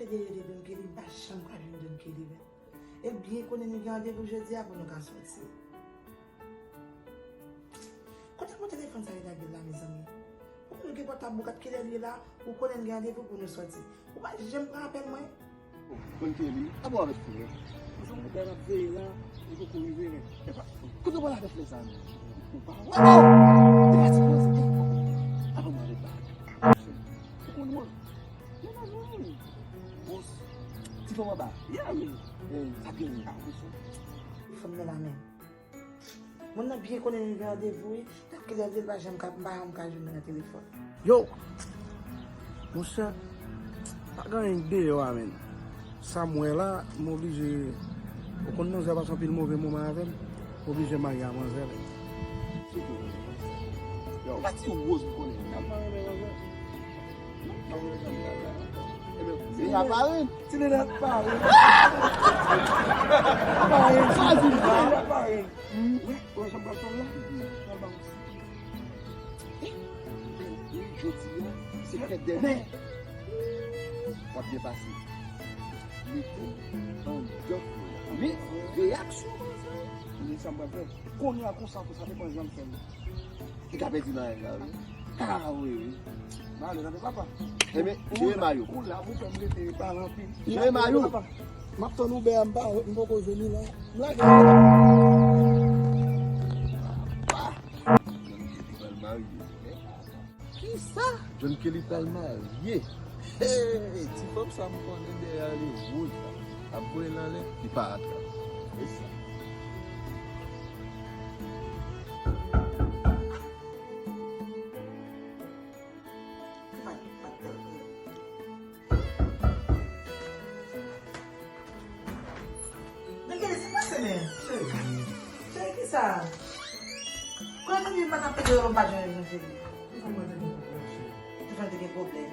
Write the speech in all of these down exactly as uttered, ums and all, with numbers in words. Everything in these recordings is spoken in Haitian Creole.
Ede, ede, Don Kelly, m pa janm ka jwenn Don Kelly, men. E byen konnen nou gen randevou jodi a pou nou ka sòti. Kote mo telefòn sa yo lage la, mezanmi? Ou konn gen pòtab ou kat kilè li ye la, ou konnen n gen randevou pou nou sòti. Ou pa janm pran apèl mwen. Don Kelly, abò avèk frè. Mezanmi, mwen ap veye la, li poko rive, men. Epa, kote w pral avèk lè sa, men? Ou pa wè, non! Li pa sipoze, e, apa mwen avèk bagay. Ou konn mwen? Mwen pa jwenn. Bòs, ti fanm anba. Ya, men. E, sa gen, a, ou sou. Fanm nan la, men. Moun nan byen konnen li gen randevou, wi. Kat kilè li ye, l pa janm ka, m pa janm ka jwenn li nan telefòn. Yo! Monchè, pa gen anyen k deyò a, menn. Sa m wè la, m oblije, ou konn manzè pase anpil move moman avè m, m oblije marye a manzè, menn. Yo, pa ti woz m konnen. N ap marye, menn, manzè. Deja pare. Ti nene ap pare. Pare. Sa di m la. Deja pare. Wi, ou wè jan m pral fè l la? Pral ba w sipè. Wi, jodi a, se fèt dèmen. W ap byen pase. Mete anndan. Men, reyaksyon manzè. Men sa m pral fè. Kounye a konsa, konsa, se konn jan m fè l. Li ka pèdi nan règ la, wi. Ah, wi, wi. Malè nan papa. Enben, jere mayo. Ou la pou fè m rete pale anpil. Jere mayo. M ap tann Uber a, m pa, m poko jwenn li la. M lage. Papa. John Kelly pral marye. Kisa? John Kelly pral marye. Hey, ti fanm sa m konnen dèyè a li woz la. Ap voye l anlè, li pa atrap. E sa. Don Kelly, sa pase menm? Cheri, kisa? Kounye a Don Kelly pa t ap pede yo, m pa t jwenn Don Kelly. Telefòn mwen te gen pwoblèm, cheri. Telefòn te gen pwoblèm?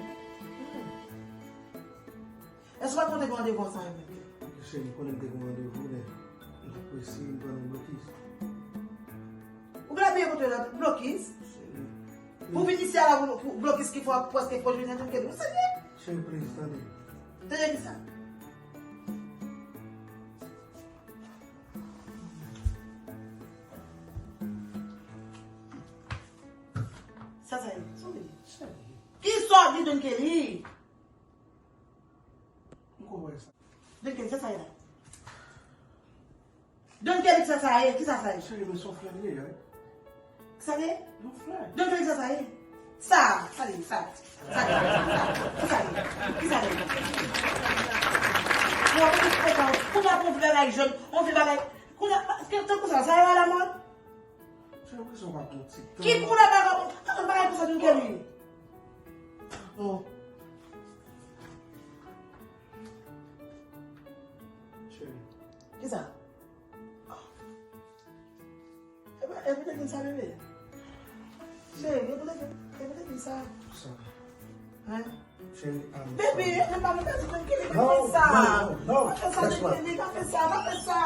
Èske w pa konn te gen randevou ansanm avèk mwen? Cheri, m konnen m te gen randevou, men m t ap prese, m pran nan blokis. Ou genlè bliye kote w ye la, blokis? Cheri, pou vin isi a la, pou, pou blokis ki fè w prèske pwodui nan Don Kelly. Ou serye? Cheri, please, tande. Tande kisa? Sa sa ye? Sa w te di? Kisa w di Don Kelly? M konprann sa. Don Kelly, sa sa ye la? Don Kelly, sa sa ye? Kisa sa ye? Cheri, men se yon flè li ye, wi. Kisa li ye? Yon flè. Don Kelly, sa sa ye? Sa, sa li, sa. Sa li, sa. Kisa li ye? Kisa li ye? Bon, kounye a pou yon flè bay jòn, yon vye bagay. Kounye a, tankou sa, sa yo alamòd? Cheri, m gen enpresyon w pa gon ti tan. Ki koulè bagay, tankou bagay konsa Don Kelly? Oh. Cheri. Kisa? Epa, epa, te vin sa, bebe. Cheri, epa, te vin, epa, te vin sa. Sa. Hein? Cheri, ah, baby, sa. Epa, mwen ta di Don Kelly, pa fè sa. Non, non, non, non. Pa fè sa, Don Kelly, pa fè sa, pa fè sa.